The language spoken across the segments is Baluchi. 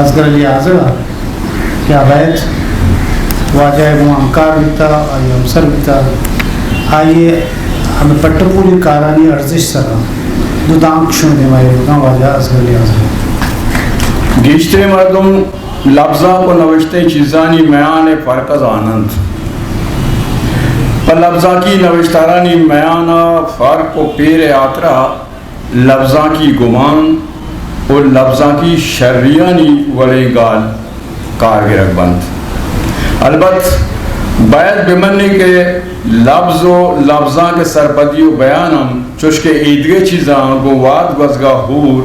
اصغر علی حاضر ءَ کہ ابید واجہ ءِ گوں ہمکار بیتا، آئی ہمسر بیتا، آئی ءِ ہمے پٹ ءُ پولی کارانی ارزشت سرا دو دانک شمئے دیما ایر بکاں، واجہ اصغر علی حاضر۔ گیشتریں مردم لبزانک ءُ نبشتہ چیزانی میان ءَ فرق ءَ زان انت۔ پہ لبزانکی نبشتارانی میان ءَ فرق ءُ پیر ءِ ہاترا لبزانکی گمان ءُ لبزانکی شریانی وڑیں گال کار گرگ بنت۔ البت باید بہ منیں کہ لبز ءُ لبزانک ءِ سرپدی ءُ بیان ہم چوش کہ ایدگہ چیزاں گوں وہد گوزگ ءَ ہور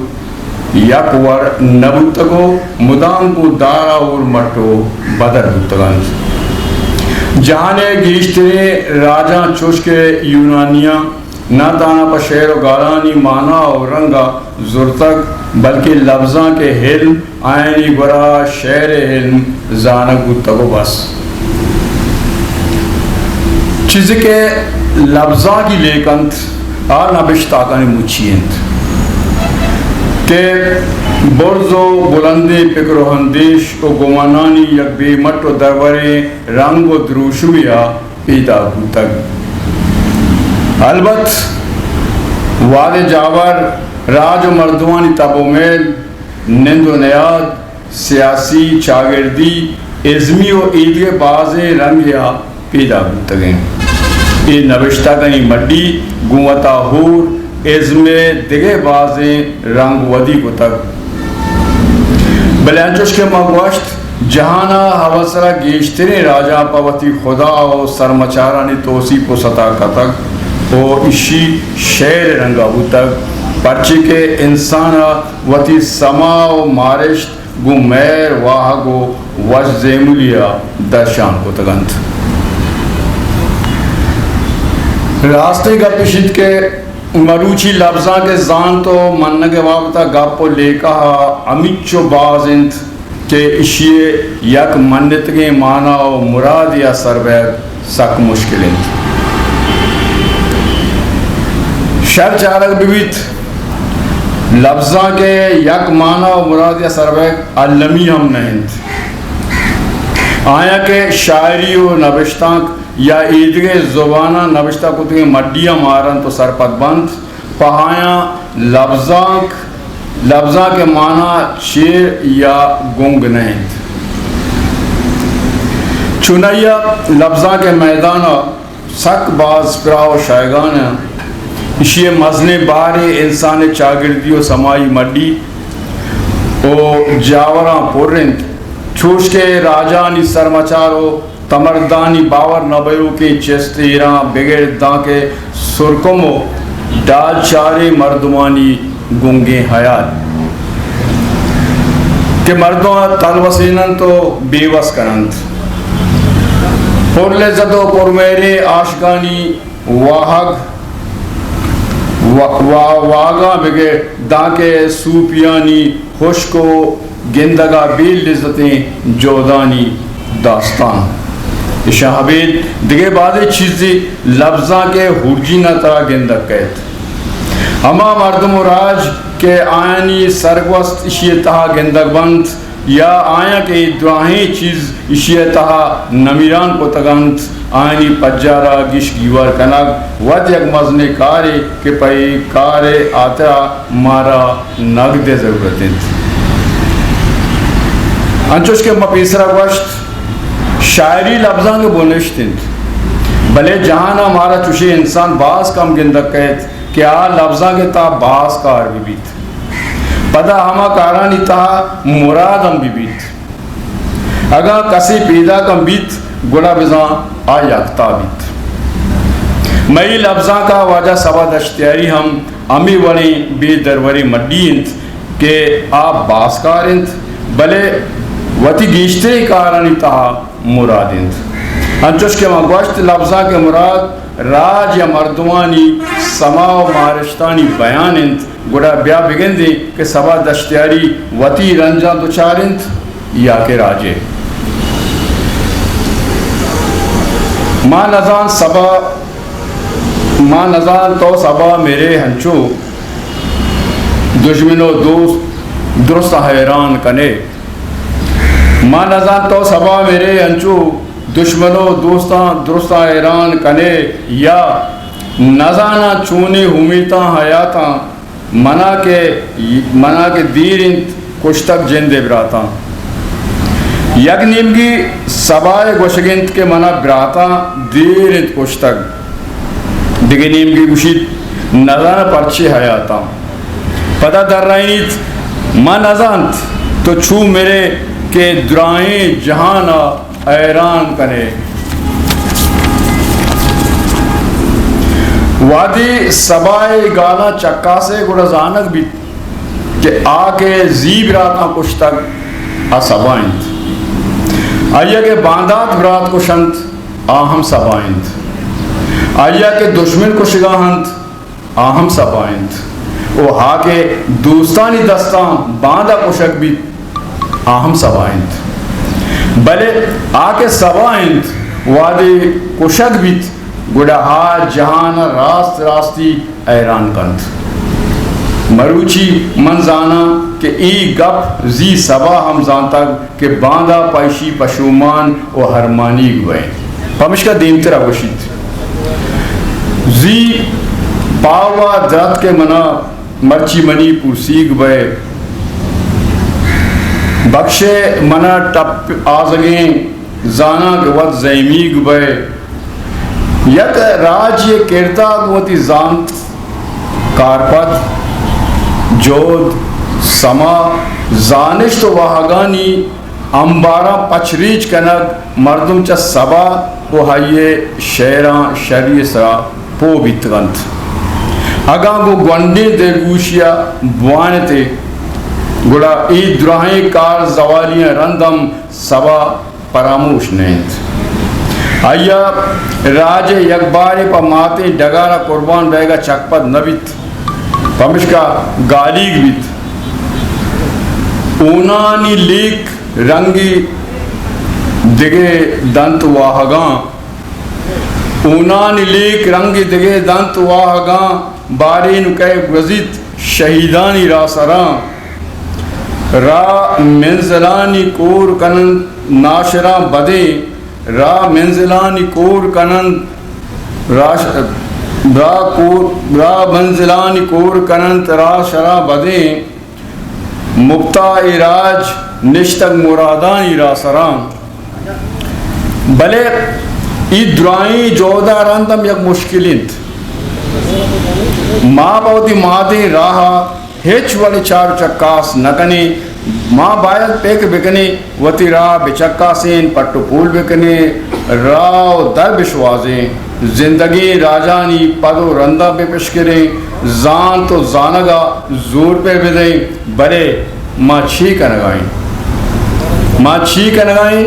یک وڑ نہ بوتگ ءُ مدام گوں دار ءَ ہور مٹ ءُ بدل بوتگ انت۔ جہان ءِ گیشتریں راجاں چوش کہ یونانیاں نہ تہنا پہ شعر ءُ گالانی مانا ءُ رنگ ءَ زرتگ، بلکیں لبزانک ءِ علم آیانی گورا شعر ءِ علم زانگ بوتگ ءُ بس۔ چیزے کہ لبزانکی لیک انت، آ نبشتاکانی مچی انت کہ برز ءُ بلندیں پکر ءُ اندیش ءُ گمانانی یک بے مٹ ءُ دروریں رنگ ءُ دروشمے ءَ پیداک بوتگ۔ البت وہد ءِ جاور، راج ءُ مردمانی تب ءُ میل، نند ءُ نیاد، سیاسی، چاگردی، ازمی ءُ ایدگہ بازیں رنگے ءَ پیداک بوتگ انت۔ اے نبشتگانی مڈی گوں وتا ہور ازم ءِ دگہ بازیں رنگ ودی کتگ۔ بلے انچوش کہ ما گوشت، جہان ءِ ہوسر ءَ گیشتریں راجاں پہ وتی خدا ءُ سرمچارانی توسیپ ءُ ستا کتگ ءُ ایشی شعر ءِ رنگ ءَ بوتگ، پرچے کہ انسان ءَ وتی سما ءُ مارشت گوں مہر، واہگ ءُ وش زیملی ءَ درشان کتگ انت۔ راستیں گپ اش انت کہ مروچی لبزانک ءِ زانت ءُ منگ ءِ بابت ءَ گپ ءُ لیکہ ءَ ہمینچو باز انت کہ ایشی ءِ یک منتگیں مانا ءُ مرادے ءَ سر بیگ سک مشکل انت۔ شر چارگ بہ بیت، لبزانک ءِ یک مانا ءُ مرادے ءَ سر بیگ المی ہم نہ انت۔ آیاں کہ شاعری ءُ نبشتانک یا ایدگہ زباناں نبشتہ کتگیں مڈیاں مارنت ءُ سرپد بنت، پہ آیاں لبزانک، لبزانک ءِ مانا چیر یا گنگ نہ انت۔ چونائی ءَ لبزانک ءِ میدان ءَ سک باز پراہ ءُ شایگان انت۔ ایشی ءِ مزنیں بارے انسان ءِ چاگردی ءُ سمائی مڈی ءُ جاوراں پر انت، چوش کہ راجانی سرمچار ءُ تمردانی باور نہ بئیوکیں چست ایراں بگر دانکہ سرکم ءُ ڈال چاریں مردمانی گنگیں ہیال کہ مردم ءَ تلوسیننت ءُ بے وس کننت۔ پر لذت ءُ پر مہریں آشگانی واہگ، وا-، وا-، واہگاں بگر دانکہ صوفیانی ہشک ءُ گندگ ءَ بے لذتیں جہدانی داستان۔ اشاں ابید دگہ بازیں چیزے لبزانک ءِ ہورجین ءَ ترا گندگ کئیت۔ ہما مردم ءُ راج کہ آیانی سرگوست اشی ءِ تہا گندگ بنت، یا آیاں کہ اے دراہیں چیز ایشی ءِ تہا نمیران کتگ انت، آیانی پجار ءَ گیش گیوار کنگ وت یک مزنیں کارے کہ پہ اے کار ءِ ہاترا مارا نگد ءِ ضرورت انت۔ انچوش کہ ما پیسرا گوشت، شاعری لبزانک ءِ بنشت انت، بلے جہان ءَ مارا چوشیں انسان باز کم گندگ کئیت کہ آ لبزانک ءِ تہا باز کار بہ بیت۔ پدا ہما کارانی تہا مراد ہم بہ بیت۔ اگاں کسے پیداک ہم بیت، گڑا بزاں آ یکتا بیت۔ مئے لبزانک ءَ واجہ صبا دشتیاری ہم ہمے وڑیں بے دروریں مڈی انت کہ آ بازکار انت، بلے وتی گیشتریں کارانی تہا مراد انت۔ انچوش کہ ما گوشت، لبزانک ءِ مراد راج یا مردمانی سما ءُ مارشتانی بیان انت، گڑا بیا بگندیں کہ صبا دشتیاری وتی رنجاں دچار انت یا کہ راجے۔ ما نزان صبا، ما نزان تو صبا میرے ہنچو دژمن ءُ دوست درست حیران کنے۔ ما نزانت تو سبا مرے انچو دشمن و دوستاں درستاں حیران کنے، یا نزاناں چونیں امیتاں حیاتاں منا کہ، منا کہ دیر انت کشتگ جندے براتاں۔ یک نیمگی سبا ء گوشگ انت کہ منا براتاں دیر انت کشتگ۔ دگہ نیمگی گوشیت، نزاناں پرچے حیاتاں۔ پدا درائینیت، ما نزانت تو چو مرے کہ درائیں جہان ء حیران کنے۔ وہدے سبا ء گالاں چکاسے گڑا زانگ بیت کہ آ کہ زی براتاں کشتگ، آ سبا انت۔ آئی ء کہ باندات برات کشنت، آ ہم سبا انت۔ آئی ء کہ دشمن کشگا انت، آ ہم سبا انت۔ و آ کہ دوستانی دستاں باندا کشگ بیت، آ ہم سبا انت۔ بلے آ کہ سبا انت، وہدے کشگ بیت، گڑا آ جہان ء راست راستی حیران کنت۔ مروچی من زاناں کہ اے گپ زی سبا ہم زانتگ کہ باندا پہ ایشی پشومان و ہرمانیگ بئیں۔ پمشکا دیمترا گوشیت، زی پاوا دراتک ء منا مرچی منی پرسیگ بئے، بکشے منا ٹپ آزگیں زاناں کہ وت زیمیگ بئے۔ یک راجے کردا گوں وتی زانت، کارپد، جہد، سما، زانشت و واہگانی امباراں پچ ریچ کنگ، مردم چہ سبا و آئی ء شعراں شری ء سرا پوہ بیتگ انت۔ اگاں گوں گونڈیں دلگوشی ء بوان اتے، گڑا اے دراہیں کار زوالیاں رند ہم سبا پراموش نہ انت۔ آئی ء راج ء یک بارے پہ ماتیں ڈگار ء قربان بئیگ ء چکپد نہ بیت، پمشکا گالیگ بیت۔ اونانی لیک رنگی دگہ دنت واہگاں، اونانی لیک رنگی دگہ دنت واہگاں، باریں کئے گوزیت شہیدانی راہ سراں۔ را منزلانی کور کننت ناشراں بدیں، را منزلانی کور کننت راش-، را کور-، را منزلانی کور کننت را شراں بدیں۔ مپتا اے راج نشتگ مرادانی را سراں۔ بلے اے درائیں جہد ء رند ہم یک مشکل انت۔ ما پہ وتی مادیں راہ ء ہچ وڑیں چار و چکاس نہ کنیں۔ ما باید پکر بکنیں، وتی راہ بچکاسیں، پٹ و پول بکنیں، راہ و در بشوازیں، زندگیں راجانی پد و رنداں بپشکریں، زانت و زانگ ء زور پر بدئیں۔ بلے ما چی کنگا ایں؟ ما چی کنگا ایں؟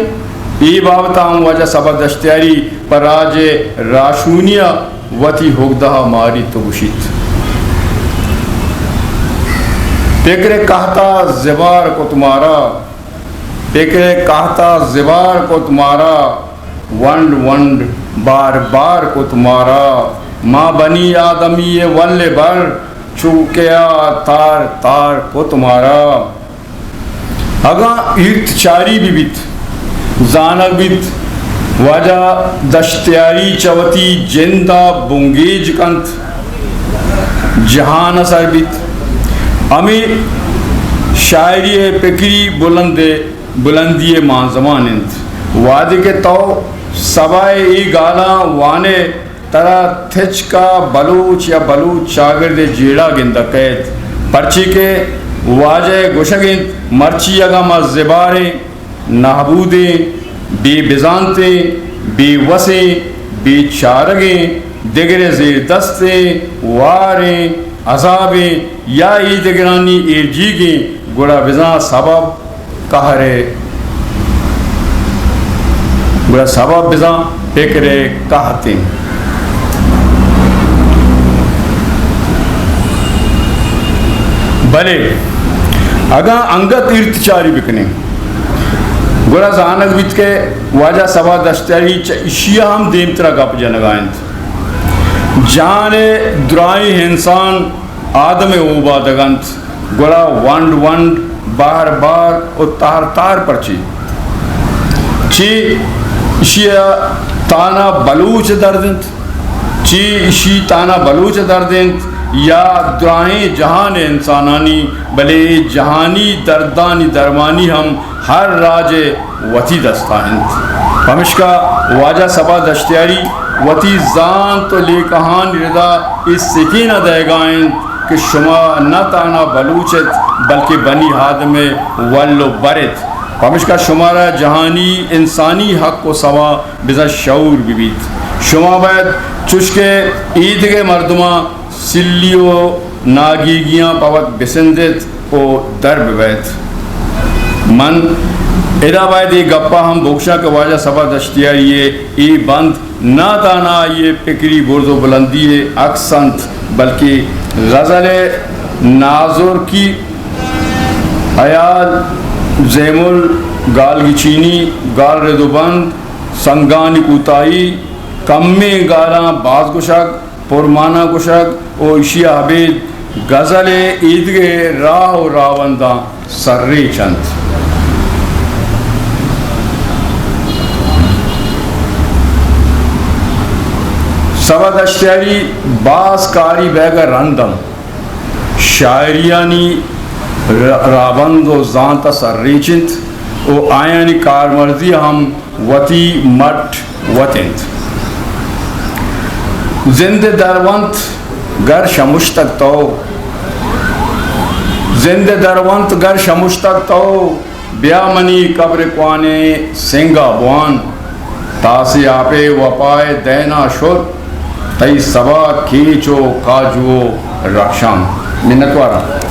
اے بابت ء ہم واجہ صبا دشتیاری پہ راج ء راہشونی ء وتی ہگدہ ء ماریت و گوشیت، پکر ء کہت ء زبار کت مارا، پکر ء کہت ء زبار کت مارا، ونڈ ونڈ بار بار کت مارا، ما بنی آدمی ء ول ء بر، چوکیا تار تار کت مارا۔ اگاں ایرت چاری بہ بیت، زانگ بیت، واجہ دشتیاری چہ وتی جند ء بنگیج کنت، جہان ء سر بیت۔ ہمے شاعری ء پکری بلند ء بلندی ء مانزمان انت۔ وہدے کہ تو سبا ء اے گالاں وان ئے، ترا تچک ء بلوچ یا بلوچ چاگرد ء جیڑہ گندگ کئیت، پرچے کہ واجہ ء گوشگ انت، مرچی اگاں ما زباریں، نابودیں، بے بزانتیں، بے وسیں، بے چارگیں، دگرے زیردستیں، واریں، عذابیں یا اے دگرانی ایرجیگیں، گڑا بزاں سبب قہر ء، گڑا سبب بزاں پکر ء قحط انت۔ بلے اگاں انگت ایرت چاری بکنیں، گڑا زانگ بیت کہ واجہ صبا دشتیاری چہ ایشی ء ہم دیمترا گپ جنگا انت۔ جان ء درائیں انسان آدم ء اوبادگ انت، گڑا ونڈ ونڈ، بہر بہر و تہر تہر پرچے؟ چی ایشی ءَ تانا بلوچ درد انت، چی ایشی تانا بلوچ درد انت، یا دراہیں جہان انسانانی، بلے اے جہانی دردانی درمانی ہم ہر راج ءِ وتی دستا انت۔ پمشکا واجہ صبا دشتیاری وتی زانت و لیکہانی ردا اے سکین ءَ دئیگا انت کہ شما نہ تانا بلوچ ات، بلکہ بنی آدم ءِ ول و بر ات۔ پمشکا شمارا جہانی انسانی حق و سما بزاں شعور بہ بیت۔ شما باید چوشکہ ایدگہ مردماں سلی و ناگیگیاں پہ وت بسندت و در ببیت۔ من ادا باید اے گپا ہم بگشاں کہ واجہ صبا دشتیاری ءِ اے بند نہ تہنا آئی ءِ پکری برز و بلندی ءِ عکس انت، بلکہ غزل ءِ نازرکی، ہیال، زیمل، گالگچینی، گال رد و بند، سنگانی کوتاہی، کمیں گالاں باز گوشگ، پرمانا گوشگ و ایشی ءَ ابید غزل ءِ ایدگہ راہ و راہبنداں سرریچ انت۔ صبا دشتیاری باز کاری بیگ ءَ رند انت۔ شاعریانی ر-، راہبند و زانت ءَ سرریچ انت و آیانی کارمرزی ہم وتی مٹ وت انت۔ زند درونت گر شمشتگ تو، زند درونت گر شمشتگ تو، بیا منی قبر کوانیں سنگا بوان۔ تاسی آپے وپائے دینا شت، تئی سبا کیچ و کاجو و رخشان۔ منتوارم۔